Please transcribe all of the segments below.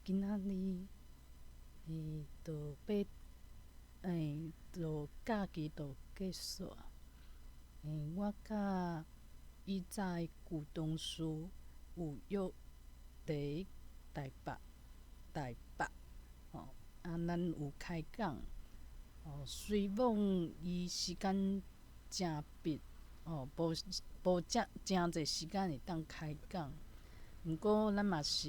今仔日，就欲，就假期就結束啊。我佮以早的舊同事有約佇台北，台北，吼，啊，咱有開講。哦，雖罔伊時間誠密，哦，無無遮誠濟時間會當開講，毋過咱嘛是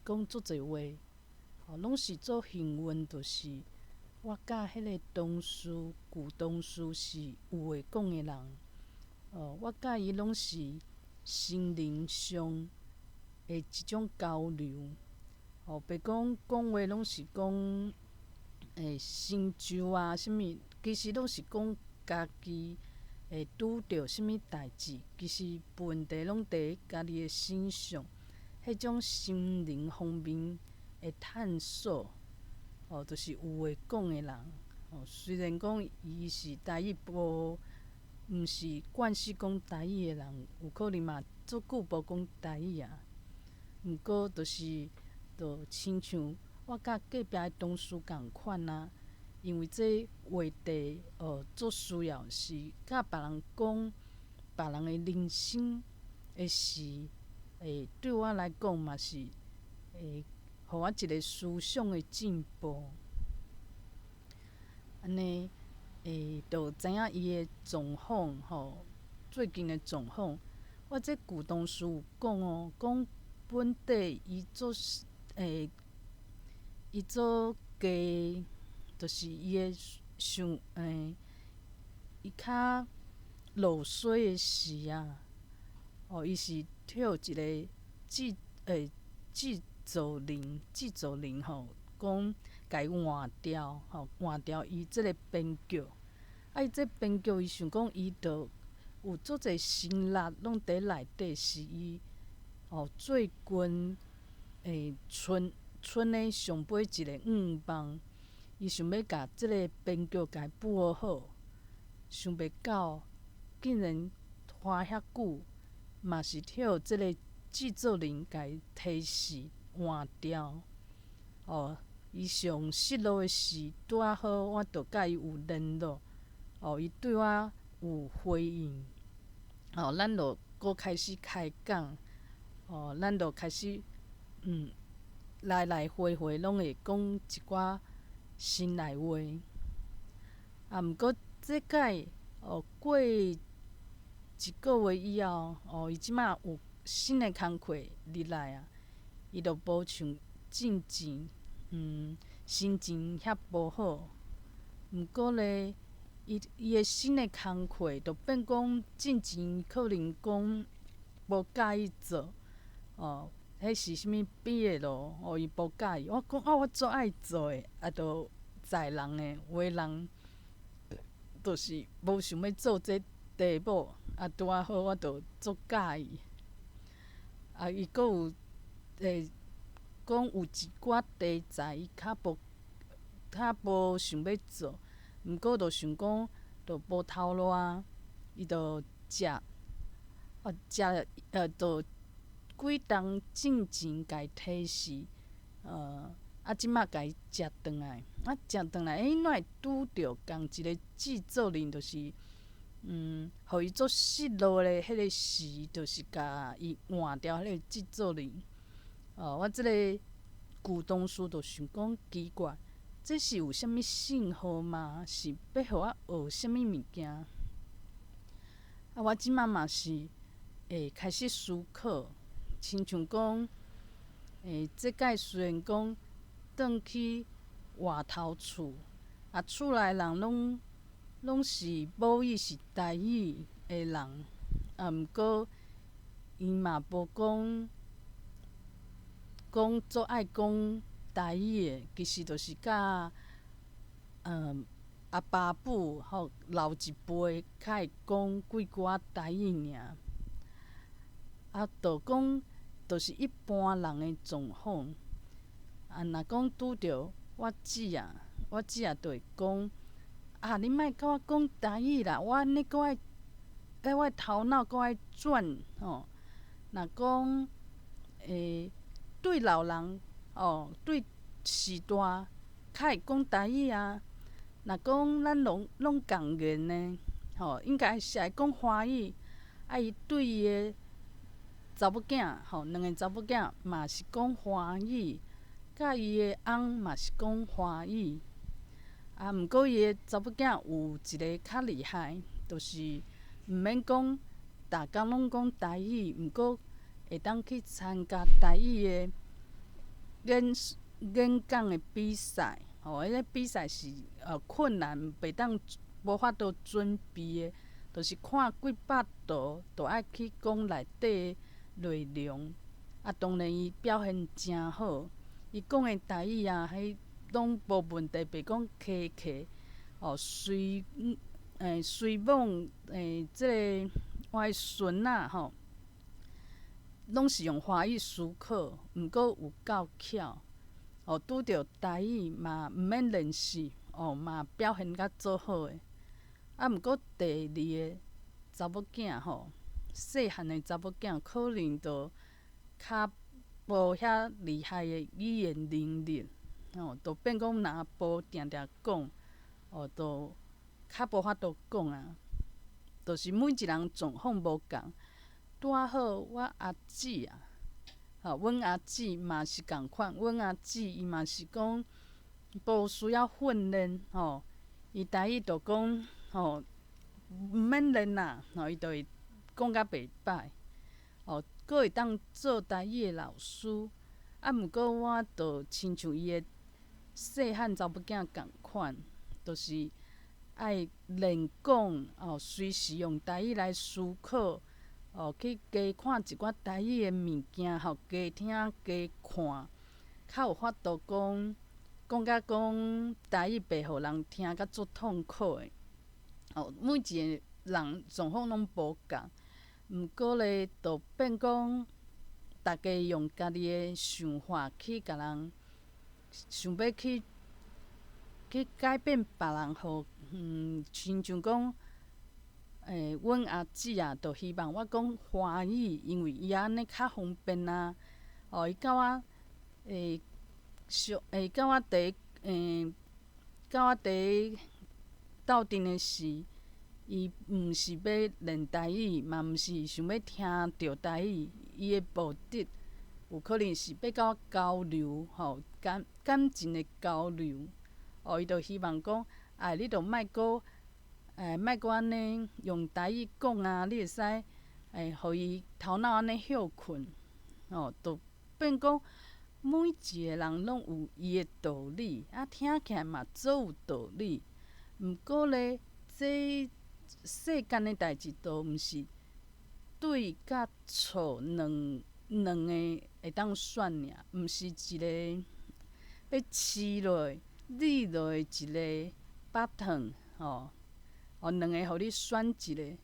講足濟話，吼，攏是足幸運，就是我佮彼个同事舊同事是有話講的人，哦，我佮伊攏是心靈上的一種交流，哦，別講講話攏是講成就啊，啥物，其實攏是講家己會拄著啥物代誌，其實問題攏佇家己的身上，彼種心靈方面的探索，哦，就是有話講的人，哦，雖然講伊是台語無，毋是慣勢講台語的人，有可能嘛足久無講台語啊。毋過就是就親像我佮隔壁的同事仝款啊，因為這話題哦足需要是佮別人講別人的人生的事，對我來講嘛是予我一个思想的進步。按呢，就知影伊的狀況吼，最近的狀況。我這舊同事有講哦，講本底伊做伊做家，就是伊的想伊較落衰的時啊，哦，伊是予一个製作人吼，講共伊換掉，吼，換掉伊這个編劇。啊，伊這編劇伊想講伊著有足濟心力攏佇內底，是伊哦最近賰的上尾一个願望，伊想欲共這个編劇共伊補好，想袂到竟然拖遐久，嘛是予這个製作人共伊提示換掉。哦，伊上失落的是拄仔好，我著佮伊有聯絡，哦，伊對我有回應，哦，咱就閣開始開講，哦，咱就開始來來回回攏會講一寡心內話。啊，毋過這擺哦過一個月以後，哦，伊這馬有新的工課入來啊，伊就無像進前，心情遐無好。毋過咧，伊伊的新的工課就變講進前可能講無佮意做，哦，彼是啥物 BL，哦，伊無佮意。我講啊，我足愛做的，啊，就載人的，有的人就是無想欲做這題目，啊，拄仔好我就足佮意。啊，伊閣有講有一寡題材，伊較無想欲做，毋過就想講就無頭路啊，伊就接，啊接就幾冬進前共伊提示，啊，這馬共伊接轉來，啊接轉來，哪會拄著仝一个製作人，就是予伊足失落的彼个時，就是共伊換掉彼个製作人。哦，我這个舊同事就想講奇怪，這是有啥物信號嗎？是欲予我學啥物物件？啊，我這馬嘛是會開始思考，親像講，這擺雖然講轉去外頭厝，啊，厝內人攏是母語是台語的人，啊，毋過伊嘛無講講足愛講台語的，其實就是佮阿爸母吼老一輩較會講幾句仔台語爾。啊，就講就是一般人的狀況。啊，若講拄著我姊啊，我姊啊就會講：啊，你莫佮我講台語啦，我按呢閣愛，欸，我的頭腦閣愛轉吼。若講對老人哦，對序大較會講台語啊。若講咱攏攏仝年的，吼，應該是愛講華語。啊，伊對伊的查某囝，吼，兩个查某囝嘛是講華語，佮伊的翁嘛是講華語。啊，毋過伊的查某囝有一个較厲害，就是毋免講，逐工攏講台語，毋過會當去參加台語的演演講的比賽，吼，彼个比賽是困難，袂當無法度準備的，就是看幾百圖，就愛去講內底的內容。啊，當然伊表現誠好，伊講的台語啊，彼攏無問題，袂講磕磕。哦，隨隨往這个我的孫仔吼，攏是用華語思考，毋過有夠巧。哦，拄著台語嘛毋免練習，哦嘛表現甲足好的。啊，毋過第二个查某囝吼，細漢的查某囝可能就較無遐厲害的語言能力，吼，就變講若無定定講，哦，就較無法度講啊。就是每一人狀況無仝，拄仔好我阿姊啊，吼，阮阿姊嘛是仝款，阮阿姊伊嘛是講無需要訓練，吼，伊台語就講，吼，毋免練啦，吼，伊就會講甲袂歹，哦，閣會當做台語的老師。啊，毋過我就親像伊的細漢查某囝仝款，就是愛練講，哦，隨時用台語來思考，哦，去加看一寡台語的物件，吼，加聽加看，較有法度講，講甲講台語袂予人聽甲足痛苦的。哦，每一个人狀況攏無仝，毋過咧，就變講，逐家用家己的想法去共人，想欲去去改變別人，予親像講，阮阿姊啊，就希望我講華語，因為伊按呢較方便啊。哦，伊佮我相，佮我佇佮我佇鬥陣的時，伊毋是欲練台語，嘛毋是想欲聽著台語，伊的目的有可能是欲佮我交流，吼，感感情的交流。哦，伊就希望講，哎，你就莫閣，莫閣按呢用台語講啊，你會使，予伊頭腦按呢歇睏，吼，就變講每一个人攏有伊的道理，啊，聽起來嘛足有道理。毋過咧，這世間的代誌都毋是對佮錯兩兩个會當選爾，毋是一个欲試落、試落一个 button 吼，哦，兩个予你選一个，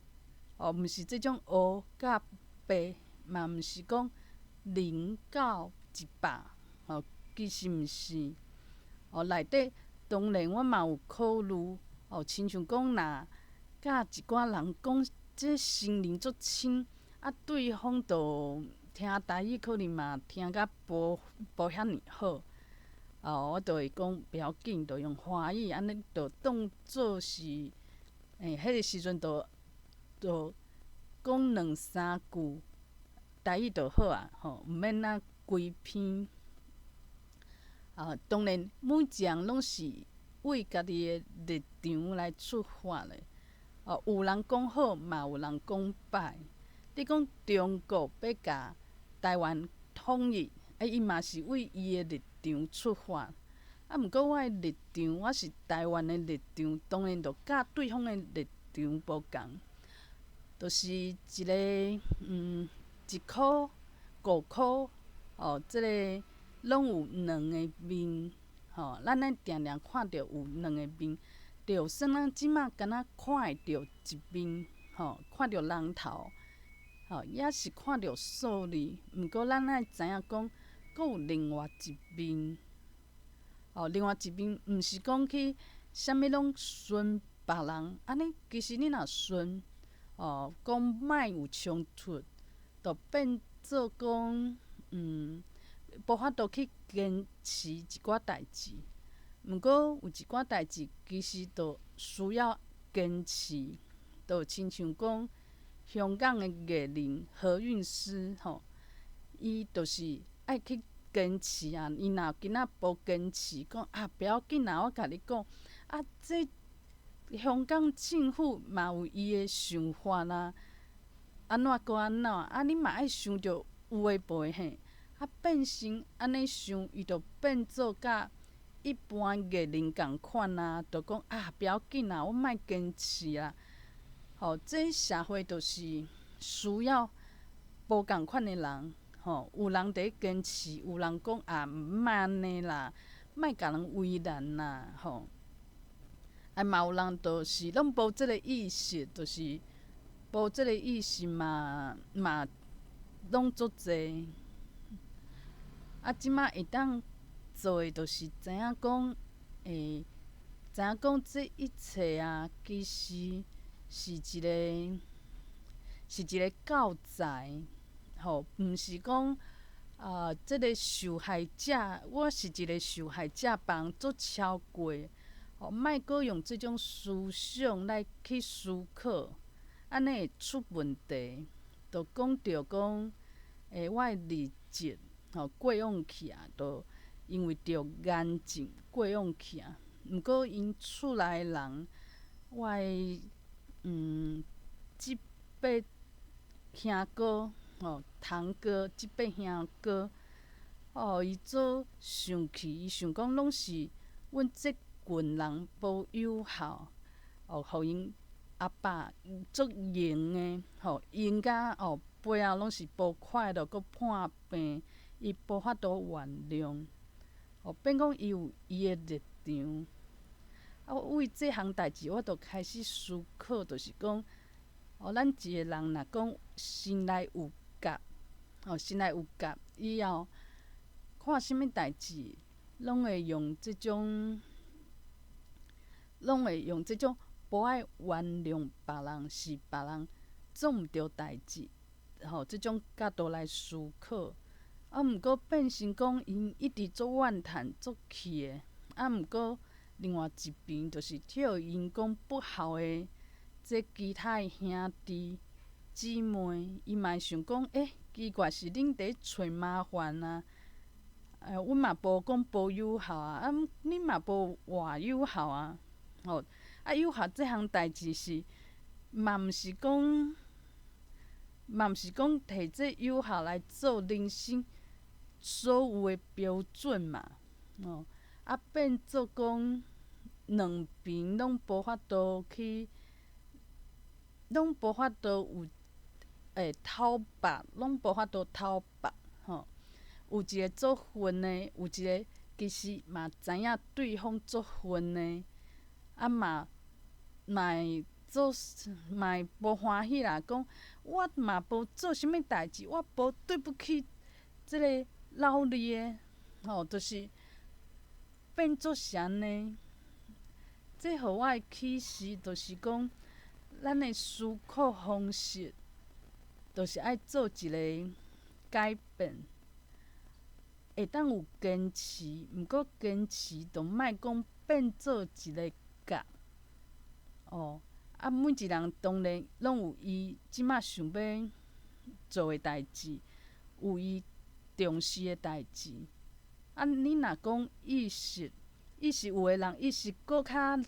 哦，毋是這種黑佮白，嘛毋是講0到100，吼，其實毋是。哦，內底當然我嘛有考慮，哦，親像講若佮一寡人講這心靈足親，啊，對方就聽台語可能嘛聽甲無無遐爾好，哦，我就會講袂要緊，就用華語按呢就當做是，彼个時陣就就講兩三句台語就好啊，吼，毋免啊規篇。啊，當然每一人攏是為家己的立場來出發的。哦，有人講好，嘛有人講歹。你講中國欲共台灣統一，欸，伊嘛是為伊的立場出發。啊，毋過我的立場，我是台灣的立場，當然就佮對方的立場無仝。就是一个一箍、五箍，哦，這个攏有兩个面，吼，咱愛定定看著有兩个面。就算咱這馬敢若看會著一面，吼，看著人頭，吼，抑是看著數字，毋過咱愛知影講，閣有另外一面。哦，另外一面毋是講去啥物攏順別人，按呢其實你若順，哦，講莫有衝突，就變做講，無法度去堅持一寡代誌。毋過有一寡代誌其實就需要堅持，就親像講香港的藝人何韻詩吼，伊就是愛去堅持啊！伊若今仔無堅持，講啊不要緊啦，我共你講啊，這香港政府嘛有伊的想法啊，按怎閣按怎，啊你嘛愛想著有的無的嘿，啊變成按呢想，伊就變做佮一般藝人仝款啊，就講啊不要緊啦，我莫堅持啦。吼，這社會就是需要無仝款的人，吼，有人佇咧堅持，有人講啊毋按呢啦，莫共人為難啦，吼。啊嘛有人就是攏無這个意識，就是無這个意識嘛嘛攏足濟。啊，這擺會當做的就是知影講，知影講這一切啊，其實是一個教材，吼，毋是講啊，這个受害者，我是一個受害者，別人做超過，吼，莫閣用這種思想來去思考，按呢會出問題。就講著講，我的日子，吼，過往去啊，就因為著癌症過往去啊。毋過𪜶厝內人，我的這輩兄哥，吼，堂哥，這輩兄哥，哦，伊做生氣，伊想講攏是阮這群人無友好，哦，予𪜶阿爸足硬的，吼，硬甲哦背後攏是無快樂，閣破病，伊無法度原諒，哦，變講伊有伊的立場。啊，為這項代誌，我就開始思考，就是講，哦，咱一個人若講心內有結，哦，心內有結以後，看啥物代誌，攏會用這種無愛原諒別人，是別人做毋著代誌，吼，這種角度來思考。啊，毋過變成講，𪜶一直足怨嘆、足氣的，啊，毋過另外一邊就是替𪜶講不好的，這其他的兄弟姊妹，伊嘛會想講，欸，奇怪，是恁佇咧揣麻煩啊？阮嘛無講無友好啊，啊，恁嘛無偌友好啊，吼，啊，友好這項代誌是，嘛毋是講提這友好來做人生所有的標準嘛，哦，啊，變做講兩邊攏無法度去，攏無法度有討拍，攏無法度討拍，吼。有一個足恨的，有一個其實嘛知影對方足恨的，啊嘛嘛會做嘛會無歡喜啦，講我嘛無做啥物代誌，我無對不起這个老二的，吼，就是變做是按呢。這予我的啟示就是講，咱的思考方式，就是愛做一个改變。會當有堅持，毋過堅持就莫講變做一个結。哦，啊，每一人當然攏有伊這擺想欲做的代誌，有伊重視的代誌。啊，你若講意識，意識有的人意識閣較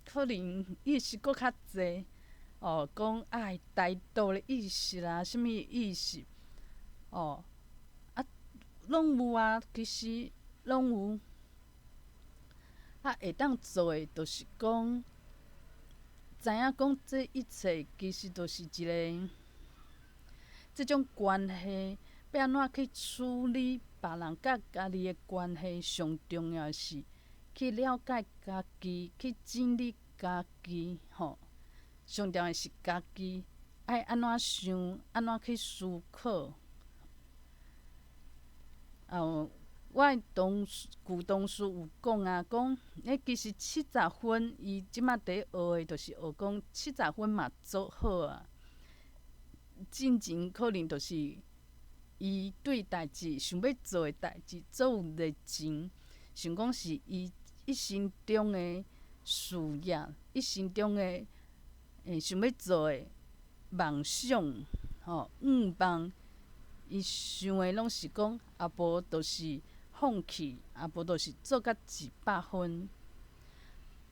可能意識閣較濟。哦，講愛台獨的意識啦，啥物意識？哦，啊，攏有啊，其實攏有。啊，會當做的，就是講，知影講這一切其實就是一个這種關係，欲按怎去處理別人佮家己的關係，上重要的是去了解家己，去整理家己，吼。上重要的是家己愛按怎想，按怎去思考。哦，我的同事舊同事有講啊，講欸其實70分，伊這擺佇咧學的，就是學講七十分嘛足好啊。進前可能就是伊對代誌想欲做的代誌足有熱情，想講是伊一生中的事業，一生中的想欲做的夢想，吼，願望。伊想的攏是講，啊無就是放棄，啊無就是做甲100分。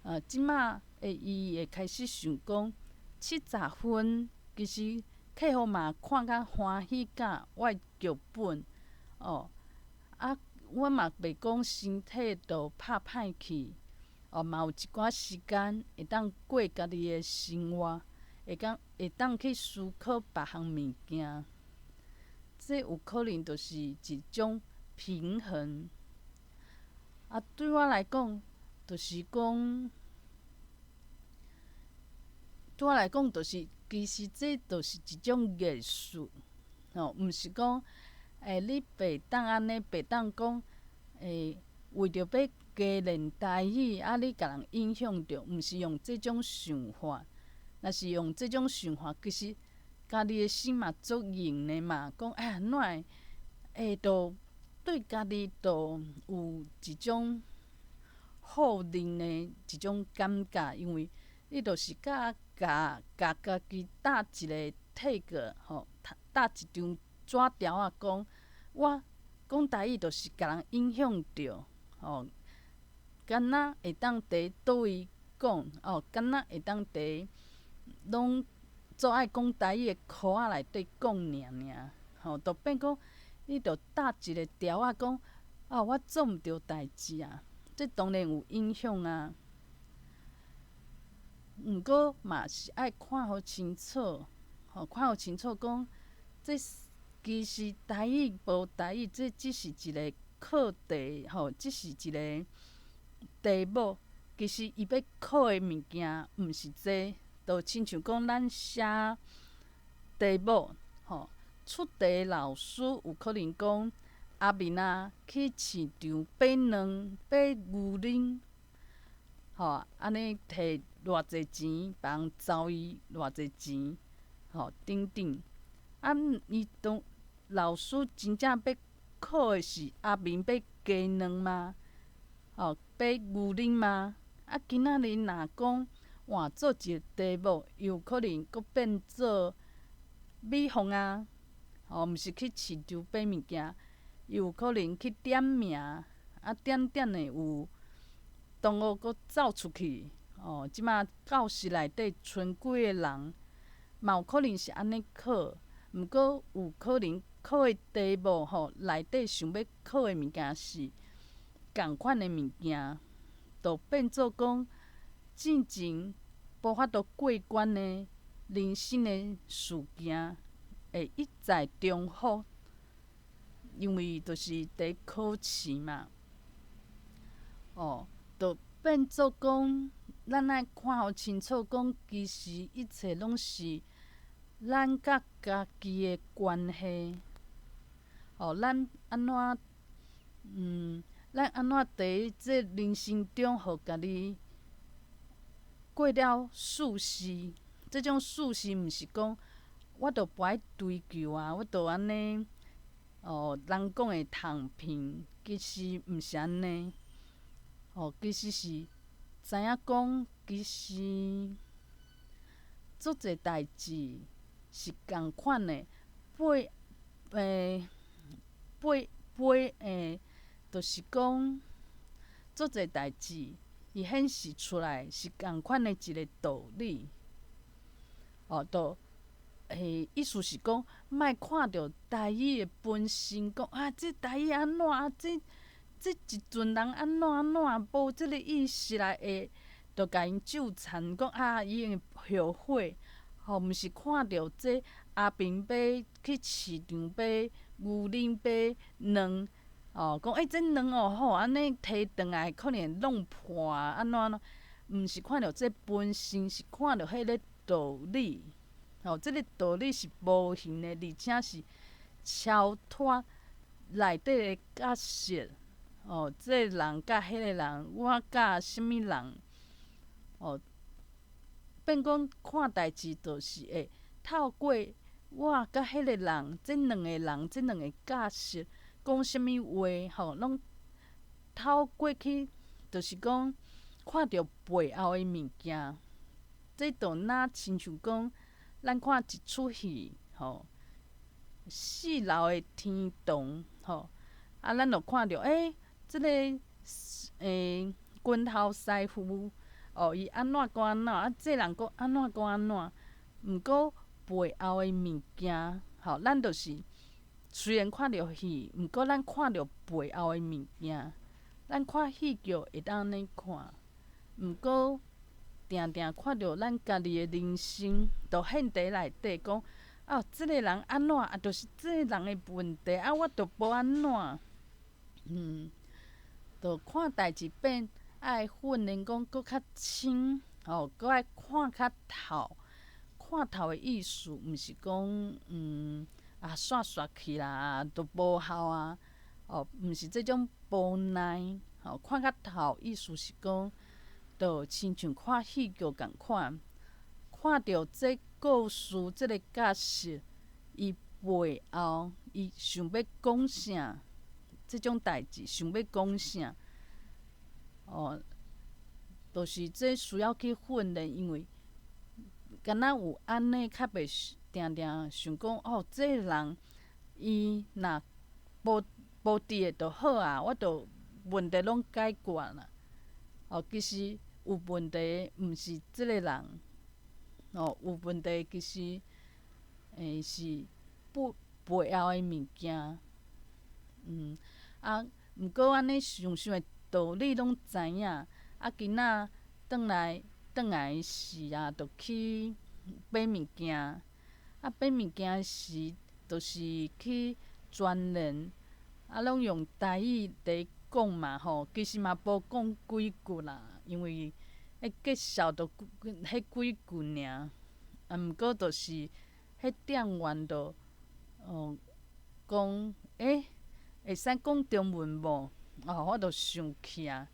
這馬的伊會開始想講，70分，其實客戶嘛看甲歡喜佮我的劇本，哦，啊，我嘛袂講身體都拍歹去，哦，嘛有一寡時間會當過家己的生活，會當去思考別項物件。這有可能就是一種平衡。啊，對我來講，就是講，對我來講，就是其實這就是一種藝術，吼，毋是講，你袂當按呢，袂當講，為著欲加練台語，啊，你共人影響著，毋是用這種想法。若是用這種想法，其實家己的心嘛足硬的嘛，講哎呀，哪會，都對家己都有一種否認的一種感覺，因為你就是佮共家己貼一个 tag 吼，貼一張紙條仔，講我講台語就是共人影響著，吼，敢若會當佇佗位講，哦，敢若會當佇攏足愛講台語的箍仔內底講爾爾，吼，就變講你著貼一个條仔講，啊，我做毋著代誌啊，這當然有影響啊。毋過嘛是愛看予清楚，吼，看予清楚講，這其實台語無台語，這只是一个課題，吼，只是一个題目。其實伊欲考的物件，毋是這，就親像講咱寫題目，吼，出題老師有可能講阿明啊去市場買卵、買牛奶，吼，按呢提偌濟錢，別人找伊偌濟錢，吼，等等。啊，伊當老師真正欲考的是阿明買雞卵嗎？吼，買牛奶嗎？啊，今仔日若講換做一個題目，有可能閣變做米粉啊，吼，毋是去市場買物件，有可能去點名，啊，點點的有同學閣走出去，哦，這馬教室內底賰幾个人，嘛有可能是按呢考，毋過有可能考的題目吼，內底想欲考的物件是仝款的物件，就變做講進前無法度過關的人生的事件會一再重複，因為就是佇考試嘛，哦，就變做講，咱愛看予清楚，講其實一切攏是咱佮家己的關係。哦，咱按怎，咱按怎佇這人生中，予家己過了舒適？這種舒適毋是講，我著無愛追求啊，我著按呢，哦，人講的躺平，其實毋是按呢。哦，其實是知影講，其實足濟代誌是仝款的，背背背就是講足濟代誌，伊顯示出來是仝款的一个道理。哦，就意思是講，莫看著台語的本身，講啊，這台語按怎啊，這一陣人按怎按怎，無這个意識來會，就共𪜶糾纏，講啊，伊會後悔。吼，毋是看著這阿明欲去市場買牛奶買卵，哦，講欸，這卵哦吼，按呢提轉來可能會弄破啊，按怎按怎，毋是看著這本身，是看著彼个道理。吼，這个道理是無形的，而且是超脫內底的角色。哦，這个人佮彼个人，我佮啥物人，哦，變講看代誌就是會透過我佮彼个人，這兩个人，這兩个角色講啥物話，吼，攏透過去，就是講看著背後的物件，這就若親像講，咱看一齣戲，吼，四樓的天堂，吼，啊，咱就看著，欸，這个拳頭師傅，哦，伊按怎閣按怎，啊，這人閣按怎閣按怎，毋過背後的物件，吼，咱就是雖然看著戲，毋過咱看著背後的物件，咱看戲劇會當按呢看，毋過定定看著咱家己的人生，就現題內底講，哦，這个人按怎，啊，就是這个人的問題，啊，我就無按怎，就看代誌變愛訓練講閣較深，吼，閣愛看較透。看透的意思，毋是講啊煞煞去啦，都無效啊，哦，毋是這種無奈，吼，看較透意思是講，就親像看戲劇仝款，看著這故事這个角色，伊背後伊想欲講啥，這種代誌想欲講啥，哦，就是這需要去訓練，因為敢若有按呢，較袂定定想講哦，這个人伊若無無佇的就好啊，我就問題攏解決啦。哦，其實有問題毋是這个人，哦，有問題其實是背背後的物件。啊，毋過按呢想想的道理攏知影，啊，今仔轉來轉來時啊，就去買物件，啊，買物件時，就是去專人，啊，攏用台語佇講嘛吼，其實嘛無講幾句啦，因為彼介紹就彼幾句爾，啊，毋過就是彼店員就講，欸，會使講中文無？哦，我就生氣啊！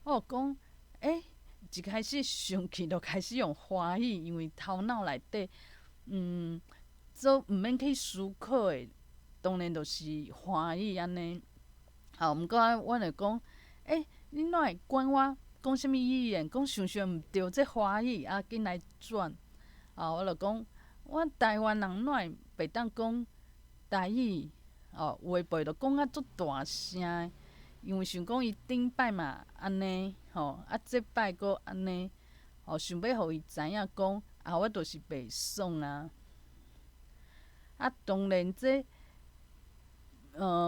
我就講，欸，一開始生氣就開始用華語，因為頭腦內底，做毋免去思考的，當然就是華語按呢。吼，毋過我就講，欸，你哪會管我講啥物語言？講想想毋對，這華語啊，緊來轉。哦，我就講，我台灣人哪會袂當講台語？哦，有的輩就講啊足大聲的，因為想講伊頂擺嘛按呢，吼，啊這擺閣按呢，吼，想欲予伊知影講，啊，我就是袂爽啊。啊，當然這，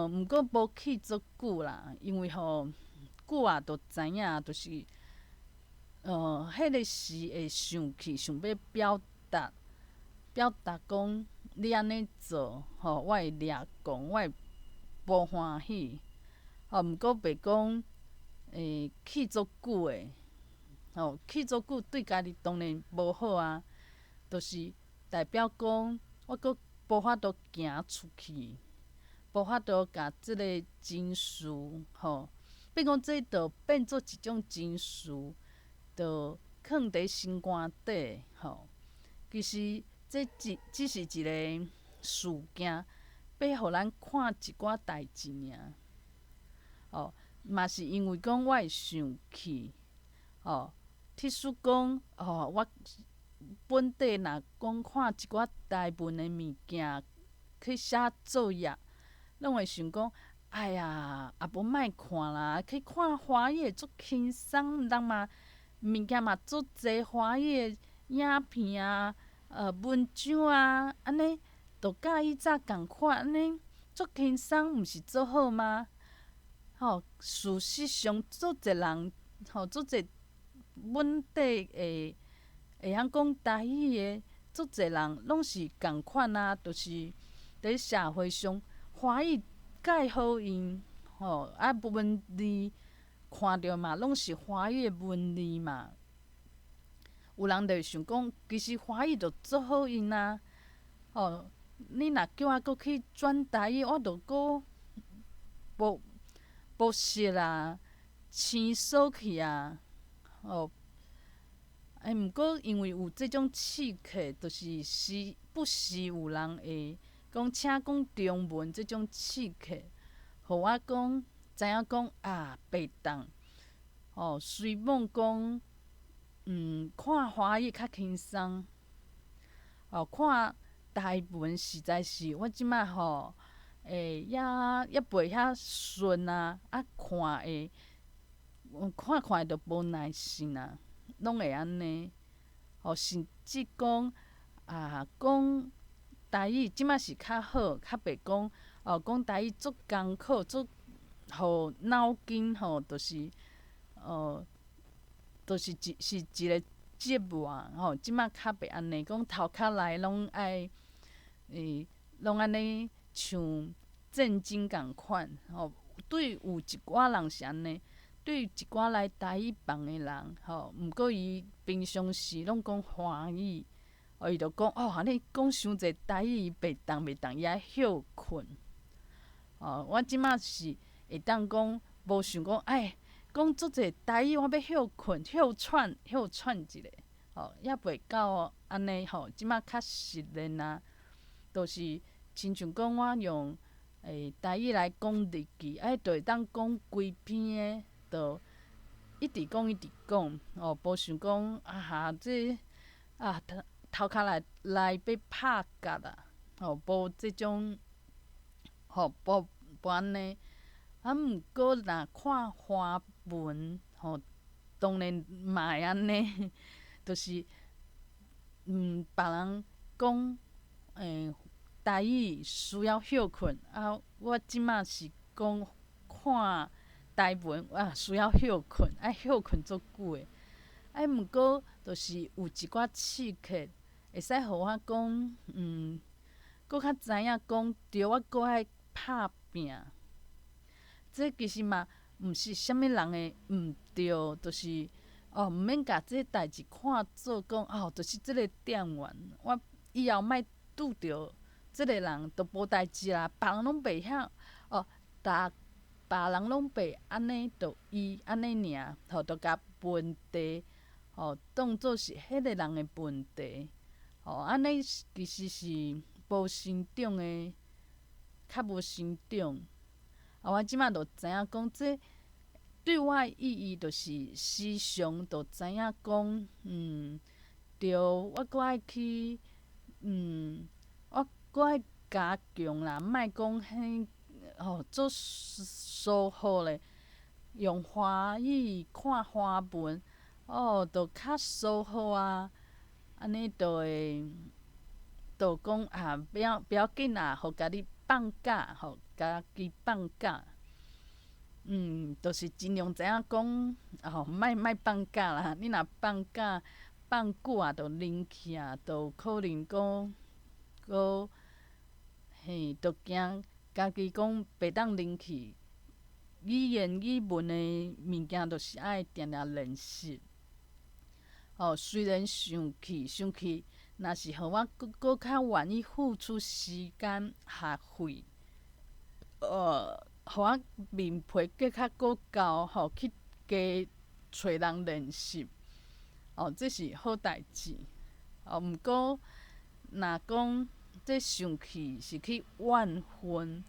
毋過無氣足久啦，因為吼久啊，就知影，就是，彼个時會生氣，想欲表達，表達講你按呢做，吼，我會掠狂，我會無歡喜。吼，毋過袂講，氣足久的，吼，氣足久對家己當然無好啊，就是代表講我閣無法度行出去，無法度共這个情緒，吼，變講這就變做一種情緒，就囥佇心肝底，吼。其實這只只是一个事件，欲予咱看一寡代誌爾。哦，嘛是因為講我會生氣，哦，譬如講，哦，我本底若講看一寡台文的物件去寫作業，攏會想講，哎呀，啊無莫看啦，去看華語的足輕鬆，人嘛物件嘛足濟華語的影片啊、文章啊，按呢就佮以早仝款，按呢足輕鬆，毋是足好嗎？吼，事實上，足濟人，吼，足濟本地會會曉講台語的，足濟人攏是仝款啊，就是佇社會上華語蓋好用，吼，啊文字看著嘛攏是華語的文字嘛。有人就會想講，其實華語就足好用啊，吼，你若叫我閣去轉台語，我就閣無。無熟啊，生疏去啊，吼，哎，毋過因為有這種刺客，就是時不時有人會講請講中文這種刺客，予我講知影講啊，袂當。吼，雖罔講，看華語較輕鬆，哦，看台文實在是我這擺吼，會猶猶袂遐順啊，啊看會，看看就無耐性啊，攏會按呢。吼，甚至講啊，講台語這擺是較好，較袂講哦，講台語足艱苦，足予腦筋吼，就是。哦，就是一是一個折磨吼，這擺較袂按呢，講頭殼內攏愛，攏按呢像戰爭仝款吼。對有一寡人是按呢，對一寡來台語房的人吼，毋過伊平常時攏講華語，哦，伊就講哦，按呢講傷濟台語，伊袂當袂當，伊愛歇睏。哦，我這擺是會當講，無想講哎。講足濟台語，我欲歇睏、歇喘、歇喘一下，吼，猶袂到按呢吼，這擺較熟練啊，就是親像講我用台語來講日記，哎，就會當講規篇的，就一直講一直講，哦，無想講啊哈，這啊頭頭殼內內欲拍結啊，吼，無這種，吼，無無按呢。啊，毋過若看華文吼，當然嘛會按呢，就是別人講台語需要歇睏，啊，我這擺是講看台文啊需要歇睏，愛歇睏足久的。啊，毋過就是有一寡刺客會使予我講，閣較知影講，對我閣愛拍拚。這其實嘛，毋是啥物人的毋對，就是哦，毋免共這代誌看做講哦，就是這个店員，我以後莫拄著這个人就無代誌啦，別人攏袂曉哦，逐別人攏袂按呢，就伊按呢爾，吼，就共問題吼當做是彼个人的問題，吼，按呢其實是無成長的，較無成長。啊，我這擺就知影講，這對我的意義就是時常就知影講，對，我閣愛去，我閣愛加強啦，莫講彼吼做疏忽咧，用華語看華文，哦，就較疏忽啊，按呢就會，就講啊，不要不要緊啦，予家己放假，予家己放假，就是盡量知影講，吼，莫莫放假啦，你若放假放久啊，就冷去啊，就可能講，閣嘿，就驚家己講袂當冷去。語言語文的物件，就是愛定定練習。哦，雖然生氣，生氣，若是予我閣閣較願意付出時間學費，予我面皮閣較閣厚，吼，去加揣人練習。哦，這是好代誌。哦，毋過若講這生氣是去怨恨，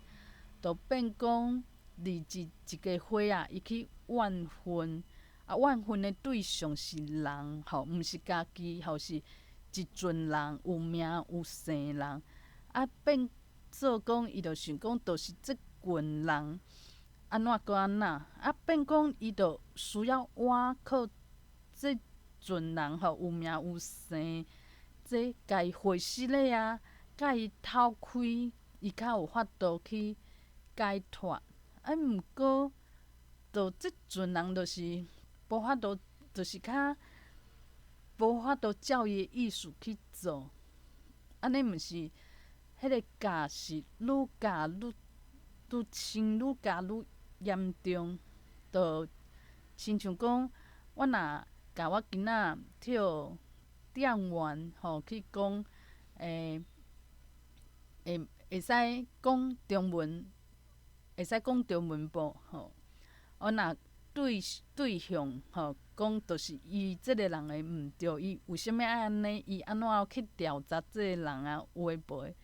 就變講二一一個伙仔，伊去怨恨，啊，怨恨的對象是人，吼，毋是家己，吼，是一群人，有名有姓人，啊，變做講伊就想講，就是這群人按怎閣按怎，啊，變講伊就需要倚靠這群人，吼，有名有姓，這共伊回失禮啊，共伊透開，伊較有法度去解脫。啊，毋過，就這陣人就是無法度，就是較無法度照伊的意思去做。按呢毋是，彼个教是愈教愈愈深，愈教愈嚴重，就親像講，我若共我囡仔叫店員吼去講，會會使講中文，會使講中文無？吼，我若對對象吼，講就是伊這个人的毋對，伊為啥物愛按呢？伊按怎去調查這個人啊？有的無的。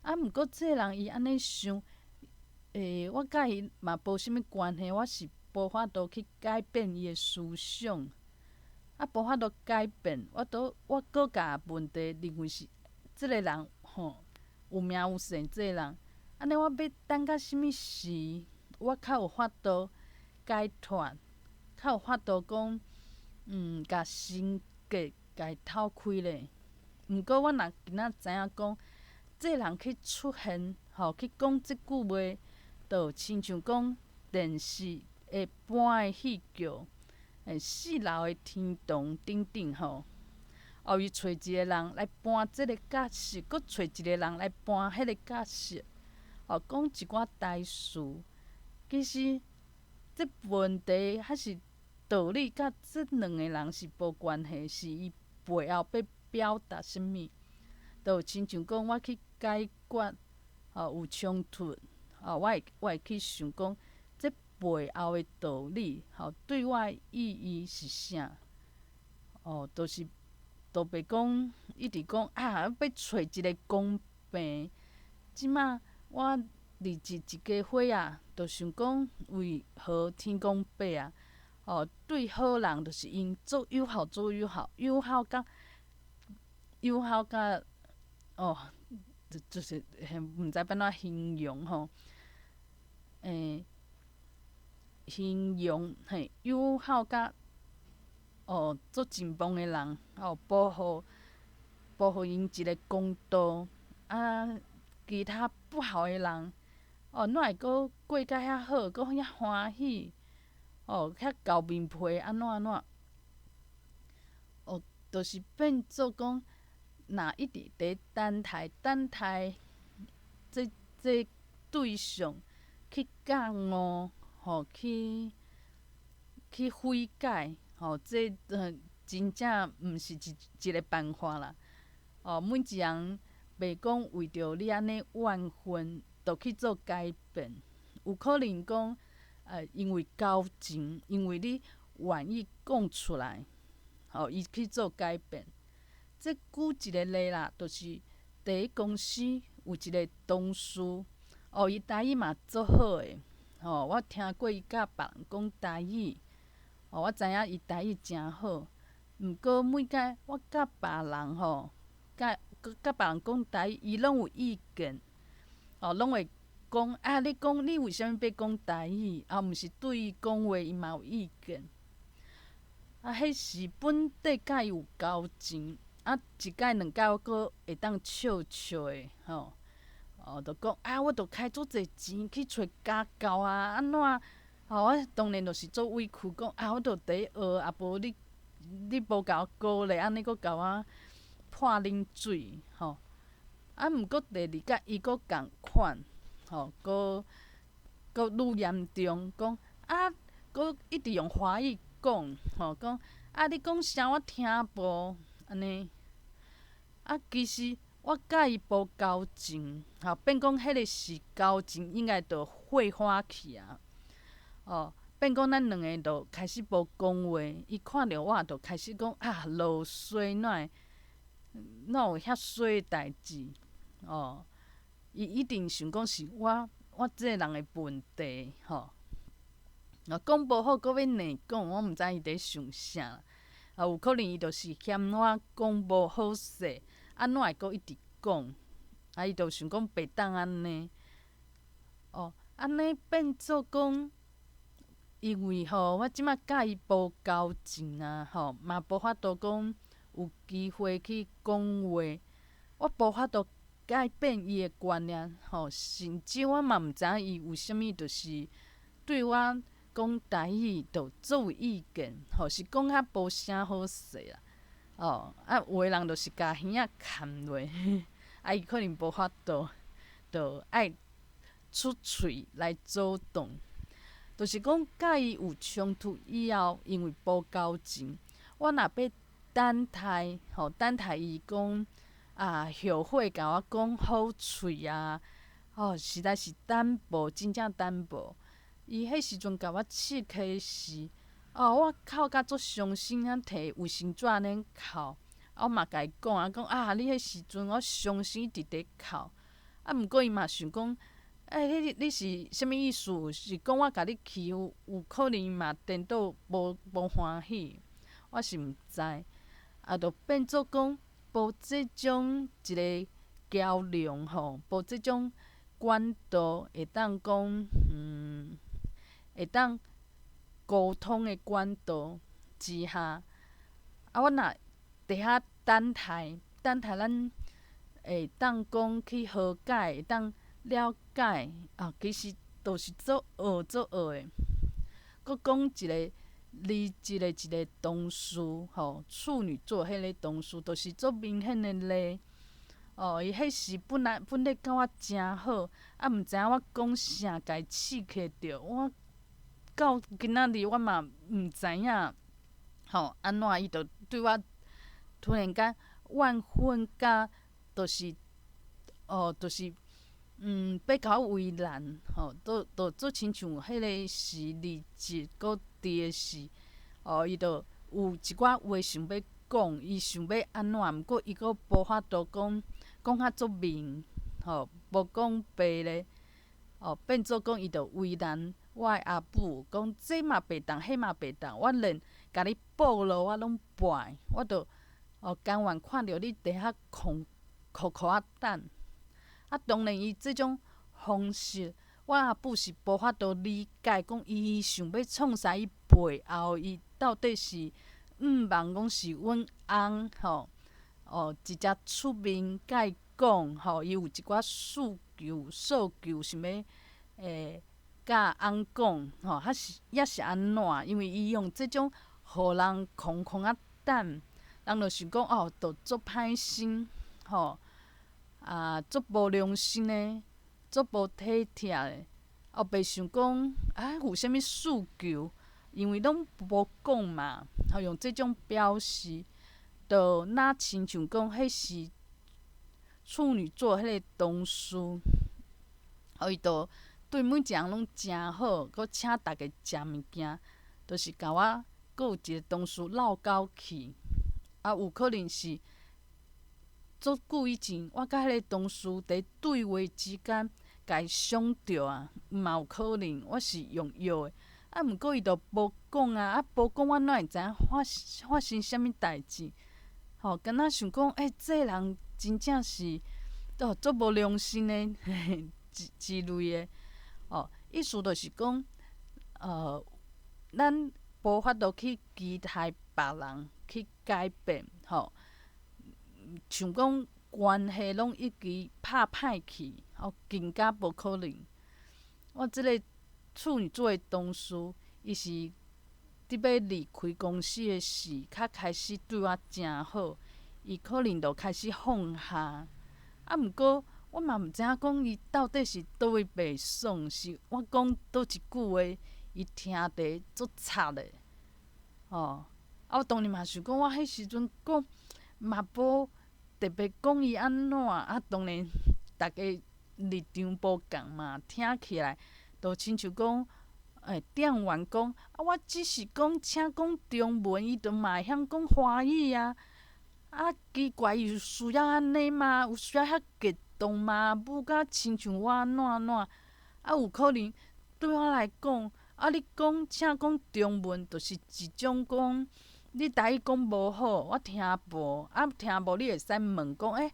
啊，毋過這個人伊按呢想，我佮伊嘛無啥物關係，我是無法度去改變伊的思想。啊，無法度改變，我都我閣共問題認為是這个人吼有名有姓這个人，按呢我欲等到啥物時，我較有法度解脫，較有法度講，共心結共透開咧。毋過我若今仔知影講，這個人去出現，吼去講這句話，就親像講電視會搬的戲劇。四樓的天堂等等吼，哦，伊揣一个人來搬這个角色，閣揣一个人來搬彼个角色，哦，講一寡台詞。其實這問題還是道理，佮這兩个人是無關係，是伊背後欲表達啥物。就親像講我去解決，哦，有衝突，哦，我會去想講，這背後的道理，吼，對我的意義是啥？哦，就是都袂講一直講啊，欲揣一个公平。這馬我認識一家伙仔，就想講為何天公伯啊？哦，對好人就是𪜶足友好，足友好，友好甲友好甲哦，就是毋知欲按怎形容吼，形容嘿友好甲哦足盡棒的人哦，保護保護𪜶一个公道啊，其他不好的人哦，哪會閣過甲遐好，閣遐歡喜哦，遐厚面皮按怎按怎？哦，就是變做講，若一直佇等待等待這這對象去覺悟。吼，去去悔改，吼，這真正毋是一一个辦法啦。哦，每一人袂講為著你按呢怨恨，就去做改變。有可能講，因為交情，因為你願意講出來，吼，伊去做改變。這舉一个例啦，就是佇公司有一个同事，哦，伊台語嘛足好的。吼，我聽過伊佮別人講台語，哦，我知影伊台語誠好。毋過每擺我佮別人吼，佮佮別人講台語，伊攏有意見，哦，攏會講啊！你講你為啥物欲講台語？啊，毋是對伊講話，伊嘛有意見。啊，彼是本底佮伊有交情，啊，一擺兩擺我閣會當笑笑的，吼。哦，就講啊，我著開足濟錢去揣家教啊，按怎？吼，我當然就是足委屈，講啊，我著佇咧學，啊無你你無共我鼓勵，按呢閣共我潑冷水，吼。啊，毋過第二擺伊閣仝款，吼，閣閣愈嚴重，講啊，閣一直用華語講，吼，講啊，你講啥我聽無，按呢。啊，其實我佮伊無交情，吼，變講彼个是交情，應該就揮發去啊。哦，變講咱兩个就開始無講話，伊看著我就開始講啊，落衰哪會哪有遐衰的代誌？哦，伊一定想講是我我這个人的問題，吼。若講無好，閣欲硬講，我毋知伊佇想啥。啊，有可能伊就是嫌我講無好勢，按怎會閣一直講？啊，伊就想講袂當按呢。哦，按呢變做講，因為吼，我這馬佮伊無交情啊，吼，嘛無法度講有機會去講話，我無法度改變伊的觀念，吼，甚至我嘛毋知影伊有啥物，就是對我講台語就足有意見，吼，是講較無啥好勢啦。哦，啊，有的人就是共耳仔崁落，啊，伊可能無法度，就愛出喙來阻擋。就是講，佮伊有衝突以後，因為無交情，我若欲等待，吼，等待伊講啊，後悔共我講好喙啊，吼，實在是等無，真正等無。伊彼時陣共我刺客時，哦，我哭甲足傷心啊，提衛生紙按呢哭，啊，我嘛共伊講啊，講啊，你彼時陣我傷心一直佇哭，啊，毋過伊嘛想講，欸，你是啥物意思？是講我共你欺負？有可能伊嘛顛倒無歡喜，我是毋知，啊，就變做講無這種一个橋梁吼，無這種管道會當講，會當溝通的管道之下，啊，我若佇遐等待，等待咱會當講去和解，會當了解，啊，其實都是足惡足惡的。閣講一个離職的一个同事吼，處女座彼个同事，就是足明顯的例。哦，伊彼時本來本咧佮我誠好，啊，毋知影我講啥，共伊刺激著，我到今仔日我嘛毋知影，吼，按怎伊就對我突然間怨恨甲，就是，哦，就是，欲共我為難，吼，都足親像彼个時離職閣佇的時，哦，伊就有一寡話想欲講，伊想欲按怎，毋過伊閣無法度講，講較足明，吼，無講白咧，哦，變做講伊就為難我的阿母，講這嘛袂當，彼嘛袂當，我連共你報路我攏跋，我就哦甘願看著你佇遐苦苦苦仔等。啊，當然伊這種方式，我阿母是無法度理解，講伊想欲創啥，伊背後伊到底是向望講是阮翁吼，哦，直接出面共伊講吼，伊有一寡訴求訴求想欲佮翁講吼，還是抑是按怎？因為伊用這種予人空空仔等，人就想講哦，就足歹心吼，啊，足無良心的，足無體貼的，哦，袂想講啊有啥物訴求，因為攏無講嘛，吼，用這種表示，就若親像講彼是處女座彼个同事，予伊就對每一个人攏誠好，閣請逐家食物件，就是共我閣有一個同事鬧交去，啊，有可能是足久以前，我佮彼個同事佇對話之間，共伊傷著啊，嘛有可能，我是用藥的，啊，毋過伊就無講啊，啊，無講我哪會知影發生啥物代誌？吼，敢若想講，欸，這人真正是哦，足無良心的之類的，哦，意思就是講，咱無法度去期待別人去改變，吼，像講關係攏一直拍歹去，哦，更加無可能。我這个處女座的同事，伊是佇欲離開公司的時，較開始對我誠好，伊可能就開始放下。啊，毋過我嘛毋知影講伊到底是佗位袂爽，是我講佗一句話，伊聽得足賊的，哦。啊，我當然嘛想講，我彼時陣講嘛無特別講伊按怎，啊，當然逐家立場無仝嘛，聽起來就親像講，欸，店員講，啊，我只是講請講中文，伊就嘛會曉講華語啊。啊，奇怪，伊有需要按呢嗎？有需要遐激動嗎？舞甲親像我按怎按怎？啊，有可能對我來講，啊，你講請講中文，就是一種講你台語講無好，我聽無，啊，聽無你會使問講，欸，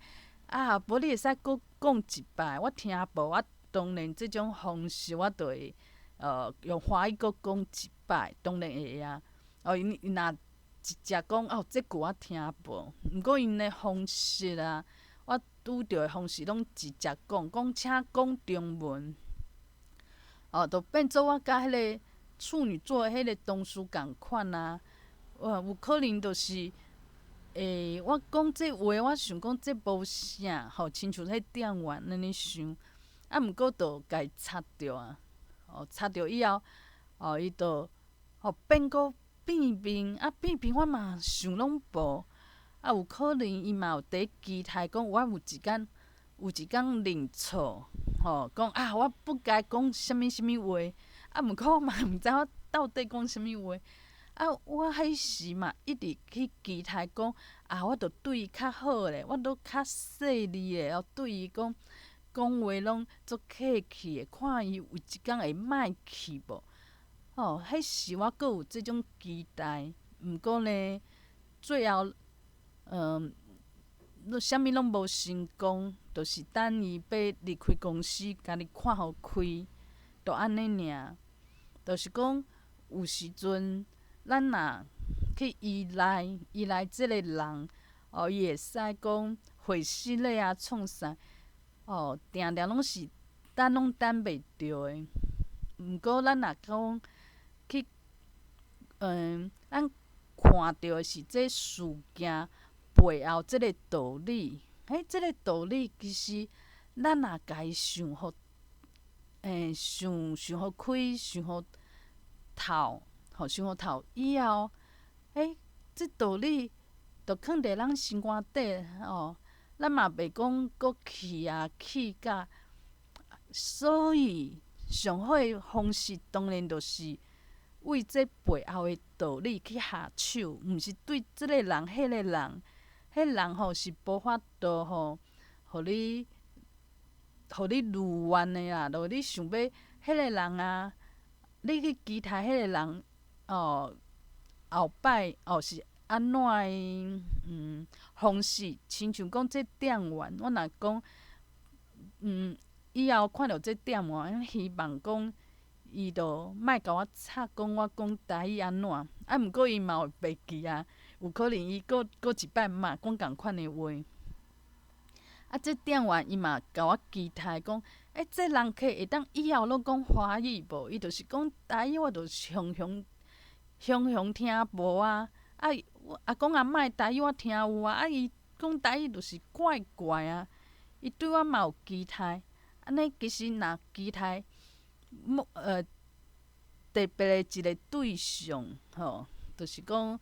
啊，無你會使閣講一擺，我聽無，我當然這種方式我就會用華語閣講一擺，當然會啊。哦，𪜶若直接講哦，這句我聽無，毋過𪜶的方式啊，我拄著的方式攏直接講，講請講中文，哦，就變做我佮彼个處女座的彼个同事仝款啊。有可能就是，欸，我講這話，我想講這無啥，吼，親像彼店員按呢想，啊，毋過就共伊插著啊，哦，插著以後，哦，伊就，哦，變閣變面，啊，變面我嘛想攏無，啊，有可能伊嘛有佇期待講，我有一工有一工認錯，吼，講啊，我不該講啥物啥物話，啊，毋過我嘛毋知我到底講啥物話。啊，我彼時嘛一直去期待講，啊，我著對伊較好咧，我都較細膩咧，哦，對伊講講話攏足客氣的，看伊有一工會莫去無？吼，彼時我閣有這種期待，毋過呢，最後，啥物攏無成功，就是等伊欲離開公司，家己看予開，就按呢爾。就是講有時陣，咱若去依賴依賴這个人，哦，伊會使講回失禮啊，創啥，哦，定定攏是等攏等袂著的。毋過咱若講去，咱看著的是這事件背後這个道理，欸，這个道理其實咱若共伊想予，想想予開，想予透，吼，想予透以後，欸，這道理就囥佇咱心肝底吼，咱嘛袂講閣氣啊氣甲，所以上好的方式當然就是為這背後的道理去下手，毋是對這个人、彼个人，彼人吼是無法度吼，予你如願的啦，就你想欲彼个人啊，你去期待彼个人哦，後擺哦是按怎的方式，親像講這店員，我若講以後看著這店員，希望講伊就莫共我插講我講台語按怎，啊，毋過伊嘛會袂記啊，有可能伊閣閣一擺嘛講仝款的話。啊，這店員伊嘛共我期待講，欸，這人客會當以後攏講華語無？伊就是講台語，我就雄雄雄雄聽無啊。啊，阿公阿嬤的台語我聽有啊，啊，伊講台語就是怪怪啊。伊對我嘛有期待，按呢其實若期待某特別的一個對象，吼，就是講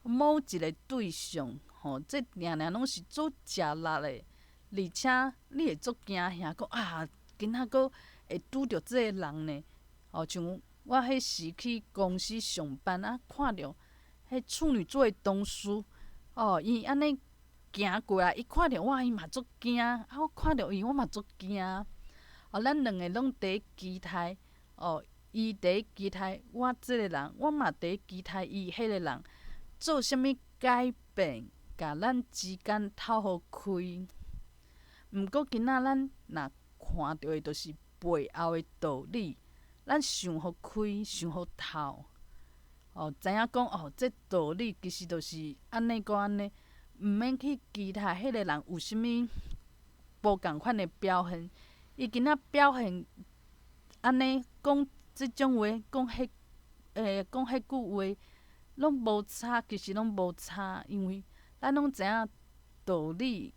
某一個對象，吼，這定定攏是足食力的，而且你會足驚嚇，講啊，今仔閣會拄著這個人呢。哦，像我彼時去公司上班啊，看著彼處女座的同事，哦，伊按呢行過來，伊看著我，伊嘛足驚，啊，我看著伊，我嘛足驚。哦，咱兩个攏佇期待，哦，伊佇期待我這个人，我嘛佇期待伊彼个人做啥物改變，共咱之間透予開。毋過今仔咱若看著的，就是背後的道理，咱想予開，想予透，哦，知影講哦，這道理其實就是按呢閣按呢，毋免去期待彼個人有啥物無仝款的表現。伊今仔表現按呢講這種話，講彼講彼句話，攏無差，其實攏無差，因為咱攏知影道理，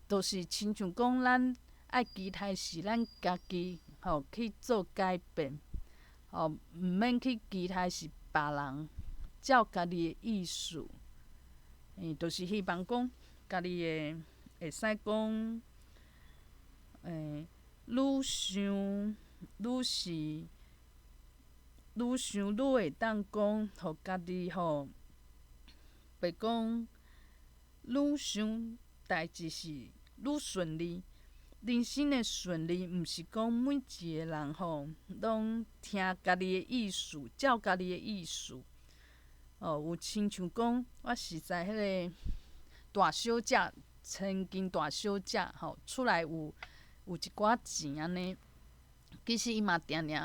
就是親像講咱愛期待是咱家己吼去做改變，吼，毋免去期待是別人照家己的意思，就是希望講家己的會使講，愈想愈是愈想愈會當講，予家己吼，袂講愈想代誌是愈順利。人生的順利，毋是講每一个人吼攏聽家己的意思，照家己的意思。哦，有親像講，我實在彼个大小姐，千金大小姐吼，出來有一寡錢按呢，其實伊嘛定定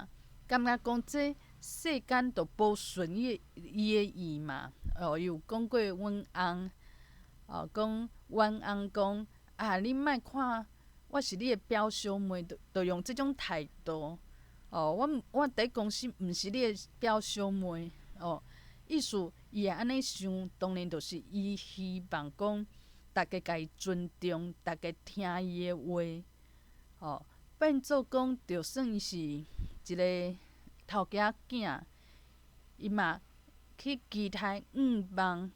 感覺講這世間都無順伊的意嘛。哦，伊有講過阮翁，哦，講阮翁講啊，你莫看我是你的表小妹，就用這種態度。哦，我佇公司毋是你的表小妹，哦，意思伊會按呢想，當然就是伊希望講，逐家共伊尊重，逐家聽伊的話，哦，變做講，就算伊是一个頭家囝，伊嘛去期待向望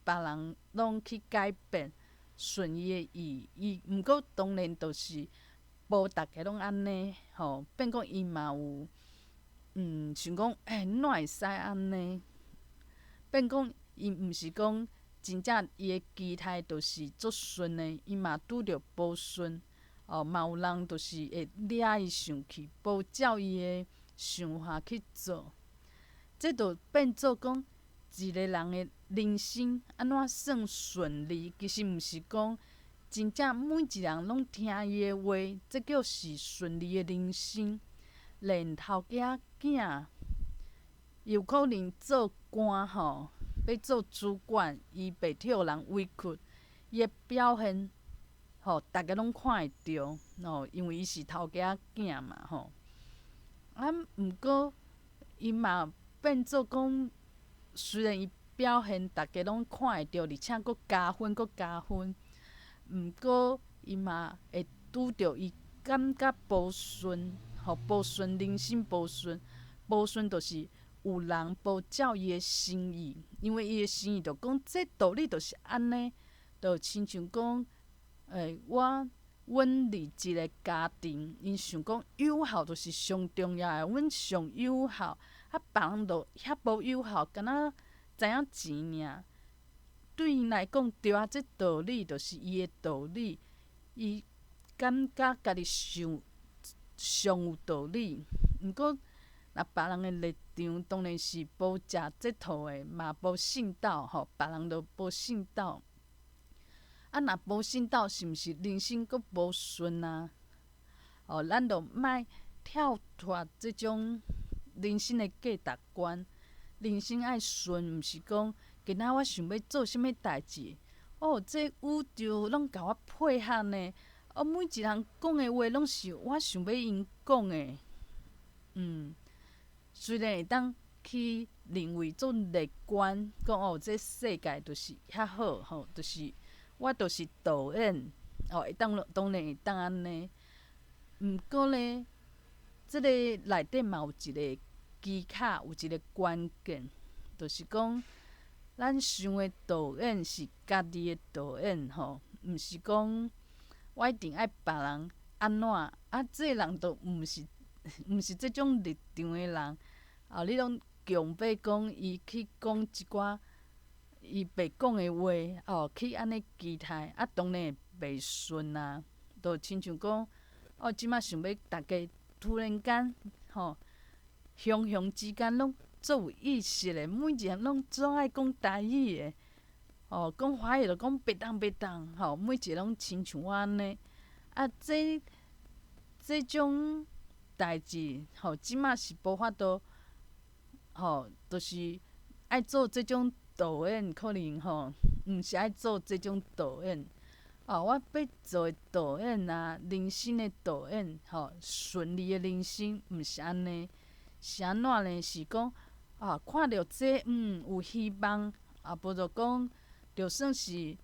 別人攏去改變，順伊的意，伊毋過當然就是無逐家攏按呢，吼，變講伊嘛有，想講，欸，哪會使按呢？變講伊毋是講真正伊的期待就是足順的，伊嘛拄著無順，哦，嘛有人就是會掠伊上去，無照伊的想法去做，這就變做講一個人的人生按怎算順利？其實毋是講真正每一個人攏聽伊的話，這叫是順利的人生。連頭家囝有可能做官吼，欲做主管，伊袂予人委屈，伊的表現吼，逐家攏看會著，吼，因為伊是頭家囝嘛，吼。啊，毋過伊嘛變做講，雖然伊表現逐家攏看會著，而且閣加分，閣加分。毋過伊嘛會拄著伊感覺無順，吼，無順人生無順，無順就是有人無照伊的心意，因為伊的心意就講這道理就是按呢，就親像講，欸，阮佇一個家庭，𪜶想講友好就是上重要的，阮上友好，啊，別人就遐無友好，敢若知影錢爾。對𪜶來講，對啊，這道理就是伊的道理，伊感覺家己想上有道理。毋過，若別人的立場當然是無食這套的，嘛無信道吼，別人就無信道。啊，若無信道，是毋是人生閣無順啊？哦，咱就莫跳脫這種人生的價值觀。人生愛順，毋是講今仔我想欲做啥物代誌，哦，這宇宙攏共我配合呢。哦，每一人講的話攏是我想欲𪜶講的。雖然會當去認為做樂觀，講哦，這世界就是遐好吼，就是我就是導演，哦，會當當然會當按呢。毋過呢，這个內底嘛有一个技巧，有一个關鍵，就是講咱想的導演是家己的導演吼，毋是講我一定愛別人按怎，啊，這个人就毋是這種立場的人，啊，你攏強欲講伊去講一寡伊袂講的話，哦，去按呢期待，啊，當然會袂順啊，就親像講，哦，這馬想欲逐家突然間，吼，雄雄之間攏足有意識的，每一個人攏總愛講台語的，哦，講華語就講袂當袂當，吼，每一个攏親像我按呢，啊，這種代誌，吼，這馬是無法度，吼，就是愛做這種導演，可能吼，毋是愛做這種導演。哦，我欲做的導演啊，人生的導演，吼，順利的人生，毋是按呢，是按怎呢？是講啊，看著這，有希望，啊，無就講，就算是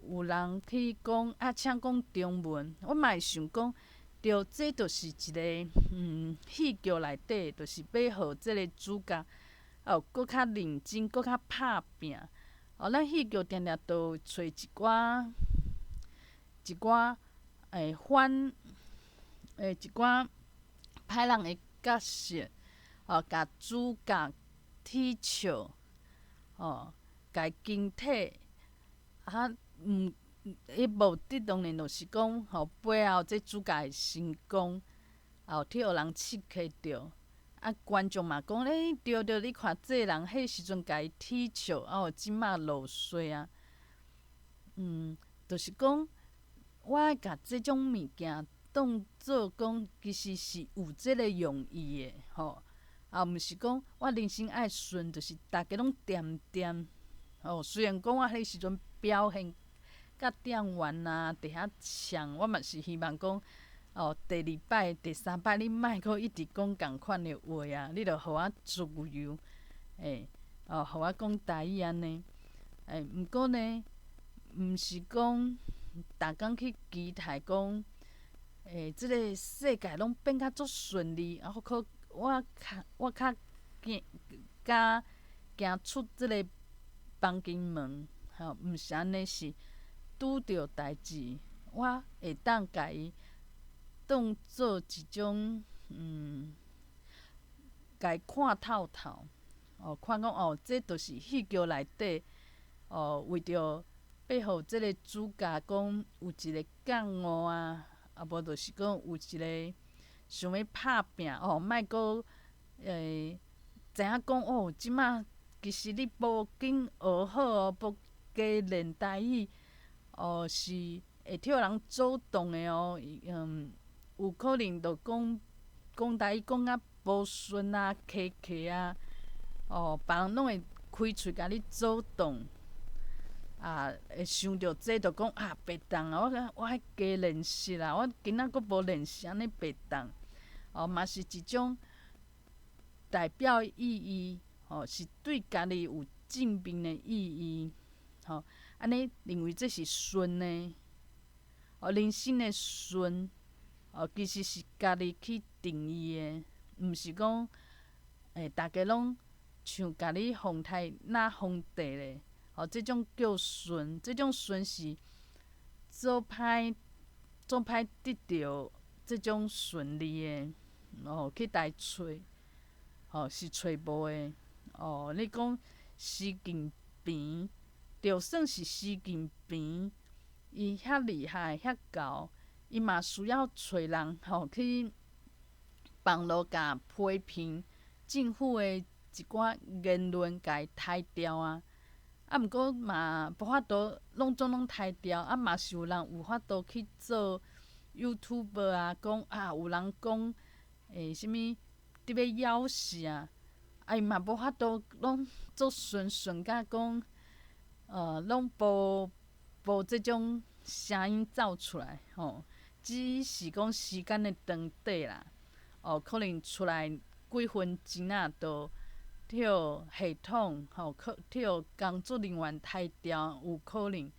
有人去講啊，請講中文，我嘛會想講，著這就是一个戲劇內底，就是欲予這个主角哦，閣較認真，閣較拍拚。哦，咱戲劇定定都揣一寡反欸一寡歹人的角色，哦，共主角取笑，哦，共伊輕佗，啊，伊目的當然就是講，予背後這主角會成功，哦，去予人刺激著。啊，觀眾嘛講，欸，對對，你看這人彼時陣共伊取笑，哦，這馬落衰啊。就是講，我愛共這種物件當做講，其實是有這个用意的，吼。啊，毋是講我人生愛順，就是逐家攏恬恬。哦，雖然講我彼時陣表現佮店員啊，佇遐嗆，我嘛是希望講，哦，第二擺、第三擺，你莫閣一直講仝款的話啊，你著予我自由，欸，哦，予我講台語按呢。欸，毋過呢，毋是講逐工去期待講，欸，這个世界攏變甲足順利，啊，閣我較行敢行出這个房間門，吼，毋是按呢，是拄著代誌，我會當共伊當做一種共伊看透透，哦，看講哦，這就是戲劇內底，哦，為著欲予這个主角講有一个覺悟啊，啊無就是講有一个想欲拍拚哦，莫閣知影講哦，這馬其實你無緊學好哦，無加練台語，哦是會予人阻擋的哦，有可能就講講台語講甲無順啊、磕磕啊，哦，別人攏會開喙共你阻擋，啊，會想著這就講啊，袂當啊，我愛加練習啦，我今仔閣無練習，按呢袂當，哦，嘛是一種代表意義，吼，是對家己有正面的意義，吼，按呢認為這是順的，哦，人生的順，哦，其實是家己去定義的，毋是講，逐家攏像共你皇太那皇帝咧，哦，這種叫順，這種順是做歹做歹得著這種順利的，哦，去來揣，吼，是揣無的，哦，你講習近平，就算是習近平，伊遐厲害遐𠢕，伊嘛需要揣人吼去網路共批評政府的一寡言論，共伊刣掉啊。啊，毋過嘛無法度攏總攏刣掉，啊嘛是有人有法度去做 YouTuber 啊，講啊有人講啥物佇欲枵死啊，啊伊嘛無法度攏足順順甲講，攏無無這種聲音走出來吼，只是講時間的長短啦，哦，可能出來幾分鐘仔就予系統吼，去予工作人員刣掉，有可能予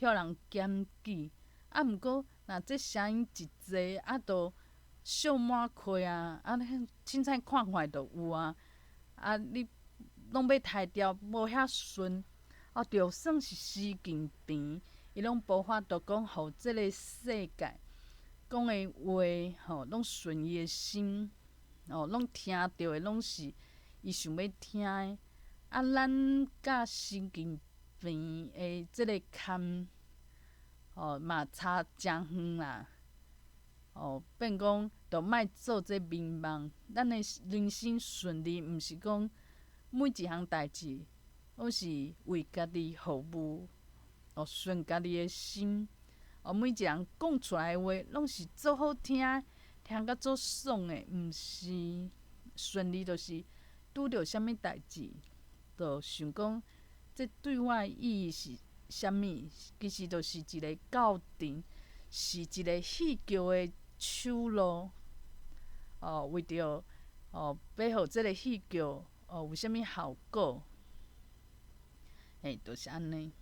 人檢舉。啊，毋過若這聲音一濟，啊，就惜滿開啊！啊，凊彩看看就有啊。啊，你攏欲刣掉，無遐順。哦，就算是習近平，伊攏無法度講，予這个世界講的話，吼，攏順伊的心，哦，攏聽著的攏是伊想欲聽的。啊，咱佮習近平的這个坎，哦，嘛差誠遠啦。哦，變講就莫做這眠夢，咱的人生順利，毋是講每一項代誌攏是為家己服務，哦，順家己的心。哦，每一個人講出來的話，攏是足好聽，聽甲足爽的，毋是順利，就是拄著啥物代誌，就想講這對我的意義是啥物？其實就是一个教程，是一个戲劇的手路。哦，為著哦，欲予這个戲劇哦有啥物效果？嘿，就是按呢。